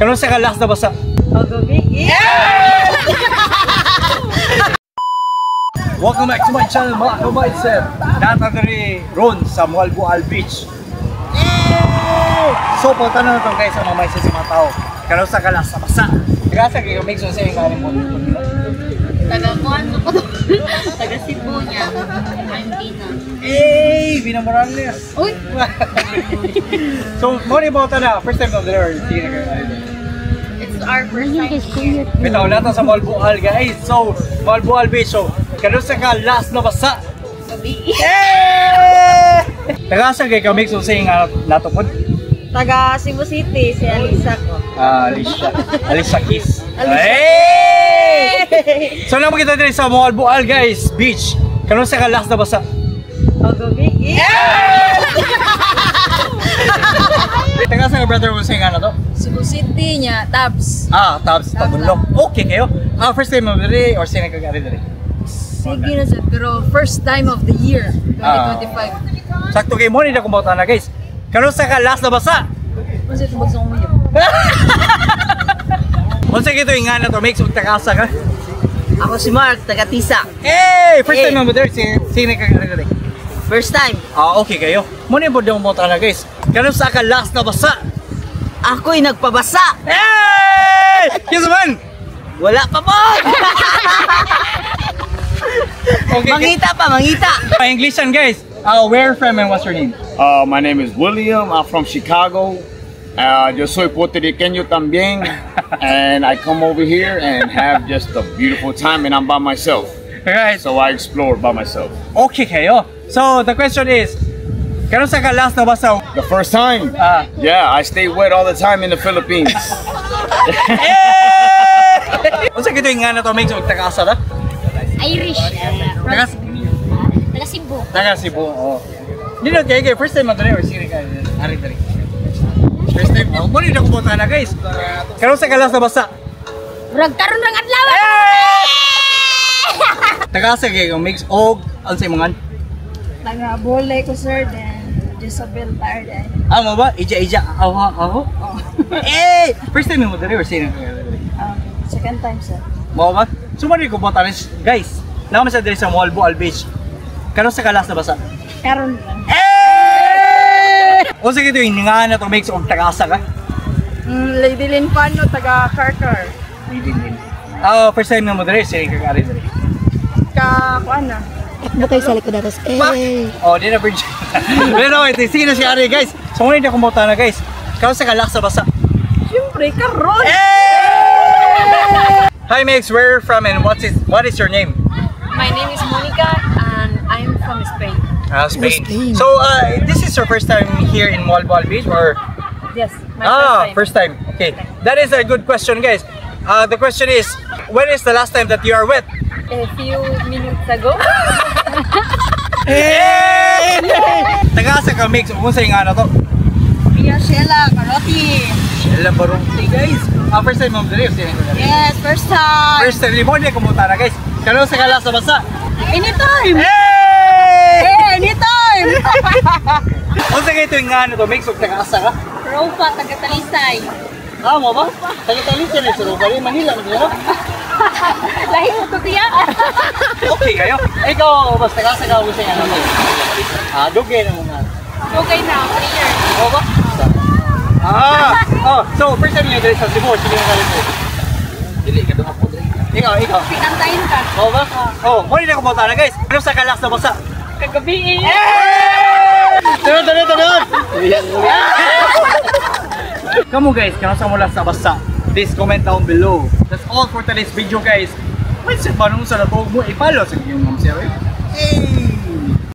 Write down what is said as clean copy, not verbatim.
Karon sa kalas na basa. Pagabi. Welcome back to my channel, mga ka-mindset. Nata diri ron sa Moalboal Beach. Yay! So, punta na natin guys ang mga mindset sa mga tao. Karon sa kalas na basa. Gasa kayo make sa inyo nga mo. Taga kuan ko. Taga Cebu niya. I'm Tina. Hey, Vina Morales. Uy! So, mo ni mo na first time na diri or sige na kayo. It's our first time here. Bitaw nato sa Moalboal, guys. So, Moalboal Beach. So, karon sa kalas na basa. Gabi. Hey! Taga kay ka mix sa inyo nga nato pod. Taga Cebu City, si Alisa ko. Ah, Alicia. Alicia Keys. Alicia. Hey! So naman kita diri sa Moalboal, guys, beach. Karon sa kalas na basa. Pagabi. Taga sa brother mo sa nga na to? Cebu City niya, Tabs. Ah, Tabs Tabunok. Okay kayo. Ah, first time mo diri or sino kag ari diri? Sige na siya, pero first time of the year, 2025. Sakto kay mo ni na kumota na, guys. Karon sa kalas na basa. Unsa tubag sa umuyo? Unsa kito nga na to mix og tagasa ka? Ako si Mark, taga Tisa. Hey, first Hey. time mo diri, sino kag ari diri? First time. Ah, okay kayo. Mo ni bod mo na, guys. Karon sa kalas na basa. Ako'y nagpabasa. Hey! Yes man. Wala pa po. Okay. Mangita pa, mangita. Englishan, guys. Where from and what's your name? My name is William. I'm from Chicago. Yo soy puertorriqueño también. And I come over here and have just a beautiful time, and I'm by myself. Alright. So I explore by myself. Okay kayo. So the question is, karon sa kalas na basa? The first time? Ah. Yeah, I stay wet all the time in the Philippines. Hey! Unsa kito nga na to mix og taga-asa ra? Irish. Taga Taga Cebu. Taga Cebu. Oh. Dino kay kay first time man diri or sino ka ari diri? First time. Oh, mo ni na kumota na, guys. Karon sa kalas na basa. Murag karon rang adlaw. Taga-asa kay mix og unsay mga Taga Bole ko, sir, then Jezabel Tarde. Ah, mo ba? Ija ija. Aho aho. Eh, first time mo diri or sino ka diri? Second time, sir. Mo ba? So mo ni kumota na, guys. Naman sa diri sa Moalboal Beach. Karon sa kalas na basa. Karon lang. Eh! Unsa kito yung nga na to mix og taga-asa ka? Lady Linfano, taga Karkar. Ah, first time na mo diri, sino ka ari diri? Ka, kuan na. Bukay sa likod atos. Eh. Oh, di na virgin. Pero wait, sige na si Ari, guys. So mo ni na kumota na, guys. Karon sa kalas na basa. Siyempre, karon! Eh! Hi Mix, where from and what is your name? My name is Monica and I'm from Spain. Ah, Spain. Spain. So, this is your first time here in Moalboal Beach or Yes, my first time. Okay. That is a good question, guys. The question is, when is the last time that you are wet? A few minutes ago. Hey! Taga-asa ka, Mix? Kung sa nga na to? Pia Sheila, Karoti. Sheila Barongti, guys. Ah, first time mo diri, sino ka diri? Yes, first time. First time mo niya kumuta na, guys. Karon sa kalas sa basa. Anytime! Hey! Hey, anytime! Unsa kay ito nga na to, Mix, og taga-asa ka? Ropa, taga Talisay. Ah, mo ba? Taga-Talisay na sa Ropa, Manila man diri. Lahi mo to tiya. Okay kayo. Ikaw, basta taga-asa ka unsa nga na to? Ah, dugay na mo nga. Okay na, 3 years. Oo ba? Ah, oh, so first time niyo diri sa Cebu, sige na diri. Dili ka duha ko diri. Ikaw, ikaw. Pinantayin ka. Oo ba? Oh, mo ni na kumota na, guys. Ano sa kalas na basa? Kagabi eh. Tunod, tunod, tunod! Kamu guys, kano sa mula sa basa? Please comment down below. That's all for today's video, guys. Wait, sa panong sa natog mo, i-follow sa inyong ma'am sir. Hey!